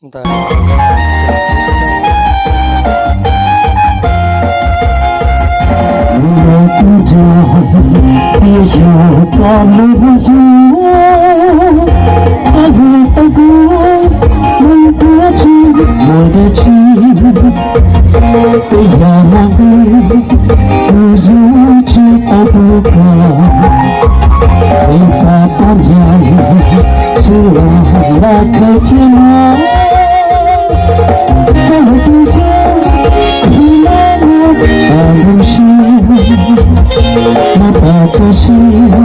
Ntawd tias yog pom lub yuav, pom lub tau kuv, lub tuav tsis muaj dab tsi, twb yog hmo twg kuv yuav tsis tau pub koj, txij pom tau ncaim xwb los los khaws cia mog. Xav hais tias yog kuv nyob nyob tas lub siab, nyob tas txoj sia,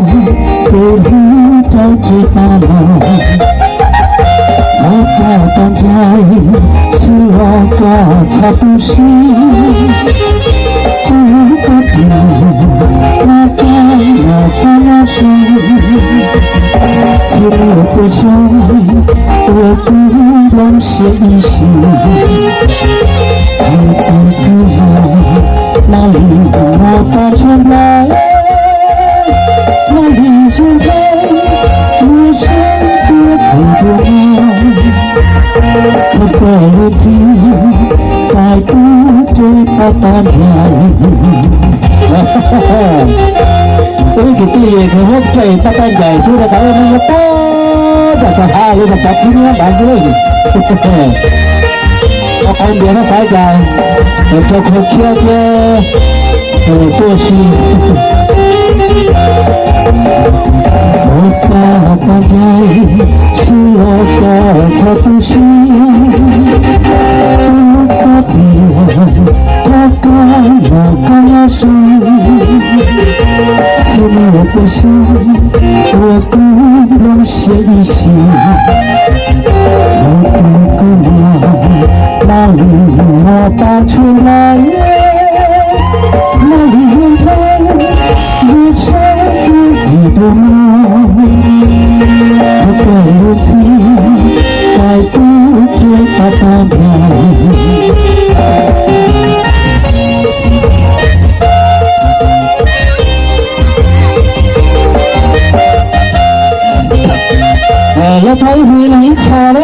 tus hlub rau tsis tau los, nyob tas tau ncaim xwb los koj txhob tu siab. Kuv koj tiag, koj koj los koj nyob siab, txhia lub peb xyoo uas kuv nplooj siab ib si, hais tias kuv yog Mab Lis mus tag nrho nplawg, Mab Lis zoo nraug, muaj siab dua txim dua mog, ua koj lub txim txais tub rau pab tag ncaim. Ib kwv tij nws muab rau pab tag ncaim xwb rau qhov wb muab tag ncaim rau ha li rau cov khib nyiab ntawd xwb. Qhov qhov ntiav no xav cas rau qhov khiab thiab tuaj si. Ua pab tag ncaim xwb los koj txhob tu siab, kuv koj tiag, koj koj los koj nyob siab, txhia lub peb xyoo uas kuv nplooj siab ib si, hais tias kuv yog Mab Lis mus tag nrho nplawg, Mab Lis zoo nraug, muaj siab dua txim dua mog, ua koj lub txim txais tub rau pab tag ncaim. Lawv thov ib hu ib qho na.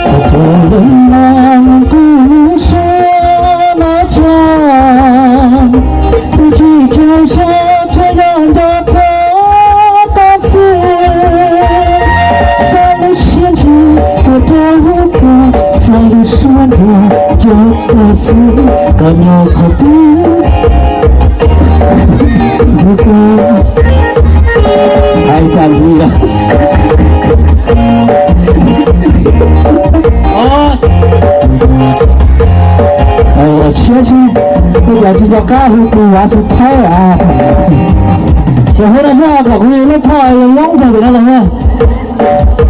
Txog thaum lawm no kuv suav no tso, kuv tsis tshua suav tsuas yog nco txog koj xwb. Xa lub siab ntsws tuaj rau hauv koj, xa lub suab ntuas rau koj xwb, koj nyob qhov twg nrog kuv. Hais cas ntxiv lawm. Siab sib, kuv cov tsis nco qab hu tus Vav Xu Thaib a. Ces hu no xwb kom kuv lub thoj loob kawg pem no los na.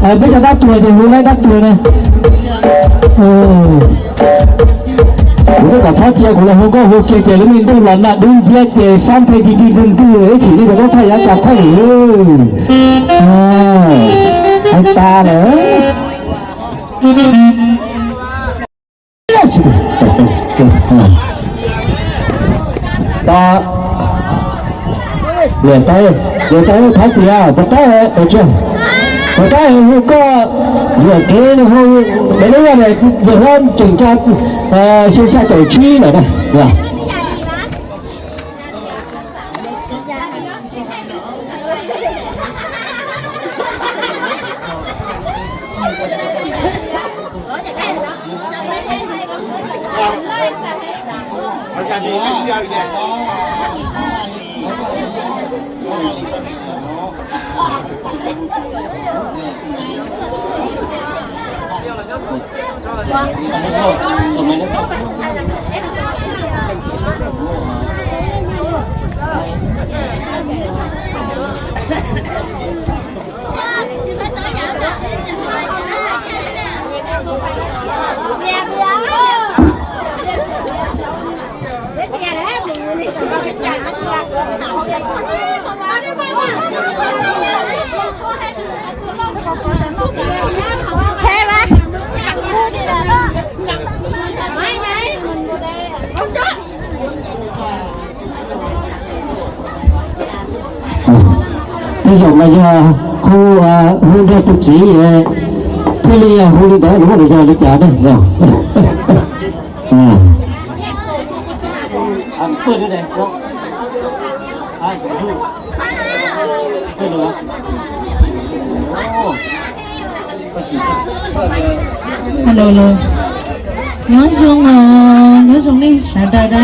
Peb cov dab tuag ces hu laib dab tuag na. Kuv twb kom txhob cia kuv los hu nkauj hu kiag ces lub me ntuj los nag dub nciab ces xob nthe ti ti ntwg ntwg ib chim li cov lub thoj yav tso thaj. Hais tas lawm. Tau, niam tais, niam tais thov txim, puas tab, puas tab hu koj yuam kev hu, lub niam hlob tseem tso xyoo xya caum tsib lawm na. Tej zaum mas yog hu, hu nrog tus txiv thiaj li yog hu li ntawd, los yog li cas ne? Hello, hello. Nyob zoo os, nyob zoo nej sawv daws na.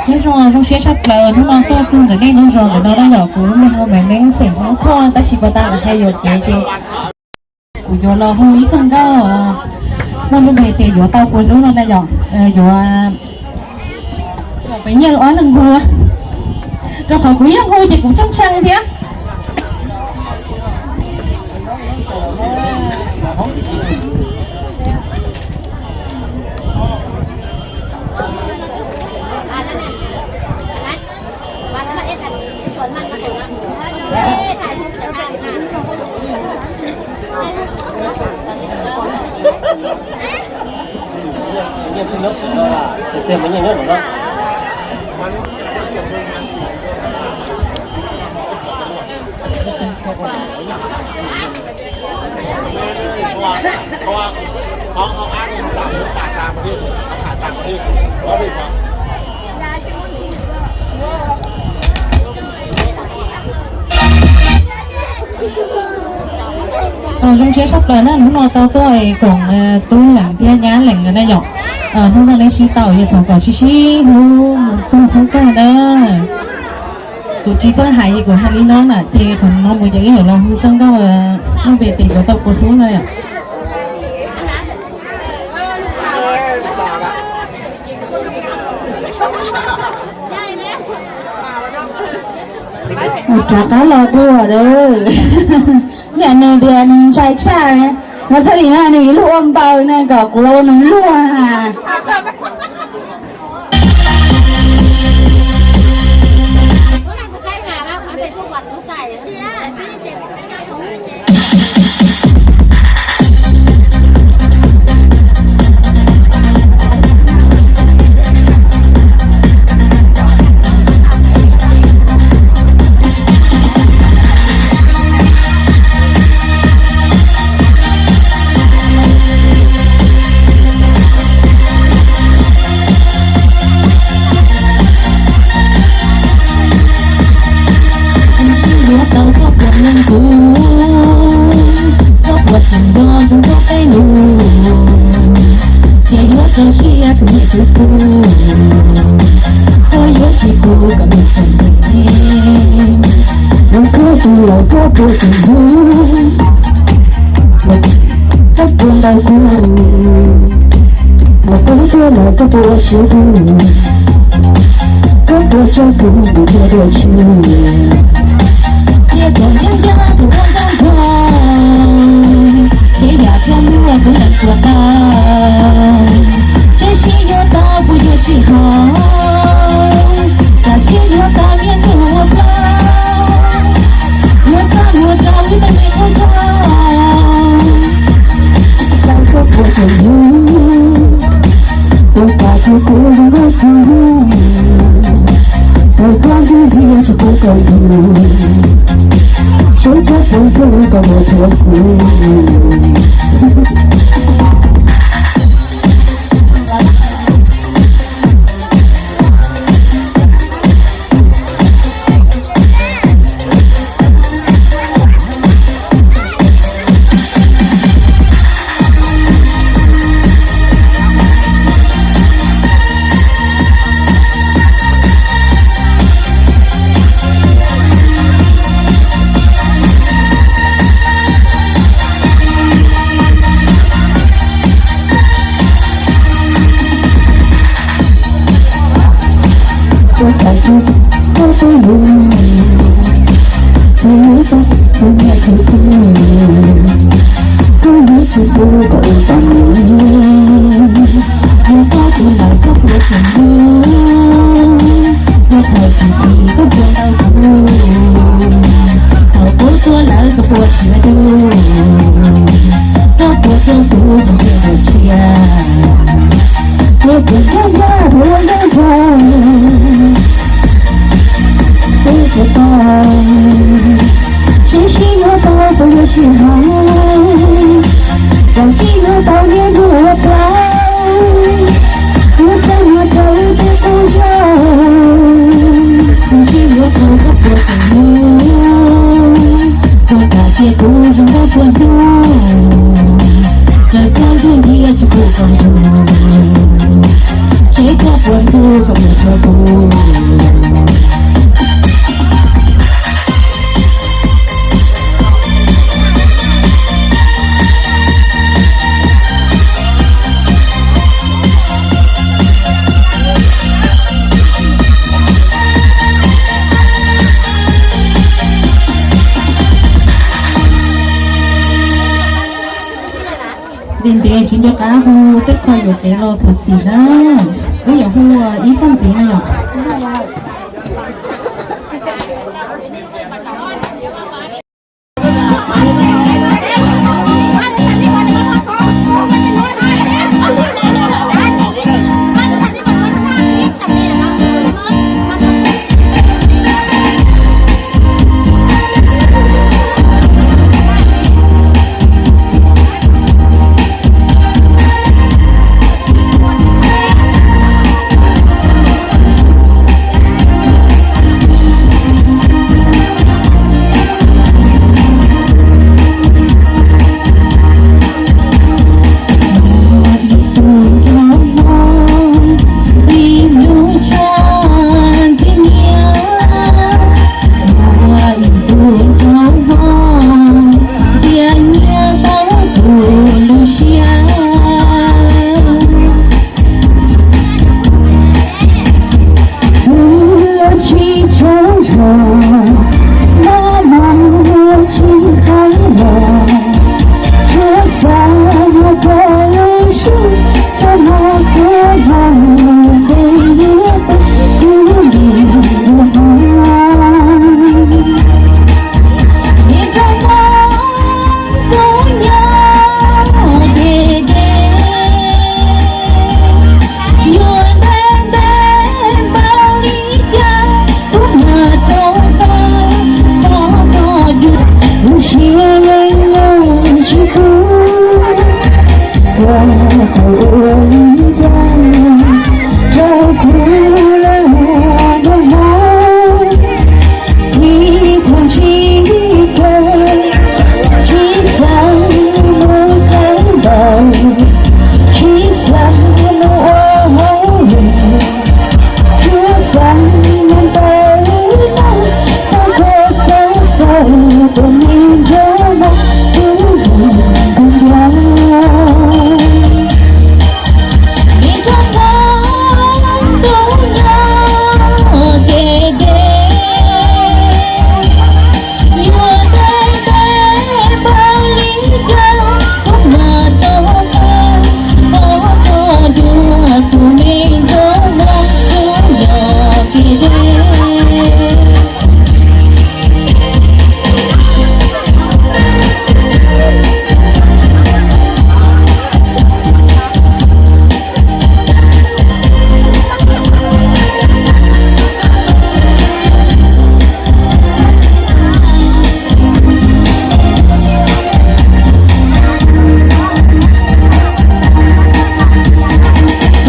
Nyob zoo, zoo siab tshaj plaws hnub no tuaj txog ntawm nej lub zos ntawm no na yom. Kuv lub npe hu Maiv Neeb xeem Hmoob Khuaj, tab sis puas tas lawv hais yuam kev ces kuv yuav los hu ib txoj nkauj muaj lub npe tias yuav tau puas hlub no na yom. Yuav pem nyiaj ob leeg hu, rau qhov kuv ib leeg hu ces kuv tshooj tshee thiab. Zoo siab tshaj plaws na, hnub no tau tuaj koom tub leem thiab nyab leem na yom. Hnub no nej sib tau yog thaum kom sib sib hlub mus txog hnub kawg na. Kuv tsis txawj hais, kuv hais li no na ces qhov no mus ces wb yuav los hu txoj nkauj muaj npe tias yuav tau puas hlub no yom. Rov qab los dua lawm. Niam nws tias nws ntshai tshaj, no thiaj li no nws ib lub ua npaws na kom kuv los ua nws luag. Yuav tau koj puas leej kuv, koj puas tseem nco ntsoov koj tej lus, ces yuav rau siab tus niam tus txiv, koj yuav tsis pub kom nws txom nyem. Yog koj tus los koj puas tseem hlub, koj puas ntaus kuv, los koj tuaj los koj puas ua siab pub, koj puas tso kuv mus ua dua tshiab. Tias kom nyob nyob tus koj nrog nrog, ces yam koj muaj kuv lawm puas tau, seb sib yuav tau puas yuav tsis tau, tsam sib yuav tau niaj hnub ua plaub, yuav txaj muag rau wb tej me qub zog. Tau koj puas tseem hlub, puas tas kiag kuv zoo nkauj txiv, tau koj ntxim hlub tsis pub koj yug, seb koj puas ntxub koj mus thuam kuv. Tsis pub kom nrug, seb koj puas nrug kom mus rau kuv. Ntev ntev tsis nco qab hu tej qho yuam kev los thov txim na. Wb yuav hu ib txoj ntxiv no yom. Kuv lub tshib tshoob nrho, maj mam lub tshib qab los, tsuas xav mus koj lub sij, txoj hmoo txhua hmoo ntev yuav tag kuv lim dua hmo. Ib rooj hmoov kuv nyob deb deb, yuav ntev ntev npaum li cas kuv mam rov qab pom koj dua. Kuv siab yeej nyob tsis tau, koj tau ua li cas rau kuv lawm dua hmo. Txij thaum ntsib koj, tsis xav mus qab ntaus, tsis xav mus ua hauj lwm, tsuas xav mus ntaus noj, pab koj xav xaus tus me nraug mog, tus me nraug mog. Ib rooj hmoov kuv nyob deb deb, yuav ntev ntev npaum li cas kuv mam rov qab pom koj dua, tus me nraug mog, kuv nyob deb deb.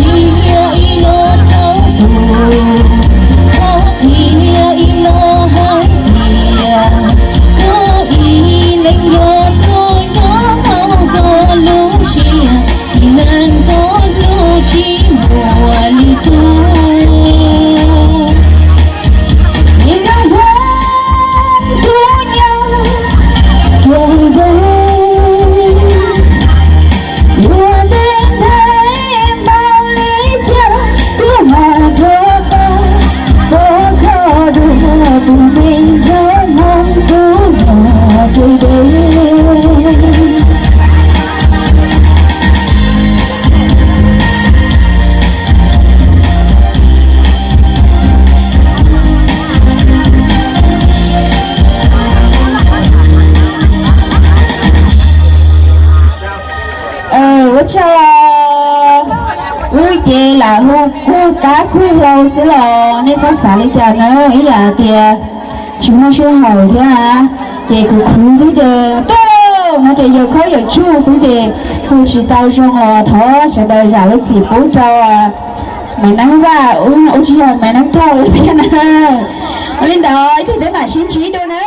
Ib yam li los rau kuv, koj ib yam li los hais tias koj ib leeg yog tus nyob hauv koj lub siab, ib leeg koj hlub tsis muaj li tus. Ib rooj hmoov kuv nyob deb deb, yuav ntev ntev npaum li cas kuv mam rov qab pom koj dua, tus me nraug mog, kuv nyob deb deb. Ua tsaug. Wb ces lam hu kuj kab kuj hlau xwb los nej txhob xav li cas na, ib yam tias tsis muaj sij hawm thiab, ces kuv khwv thiab ces tuaj lauj, no ces yawm khaub yawm tsuj xwb ces hu tsis tau zoo los thov sawv daws zam lub txim pub rau Maiv Neeb Vaj, ub tsis yog Maiv Neeb Thoj thiab na. Ua li ntawd ib pliag peb mam sib ntsib dua na.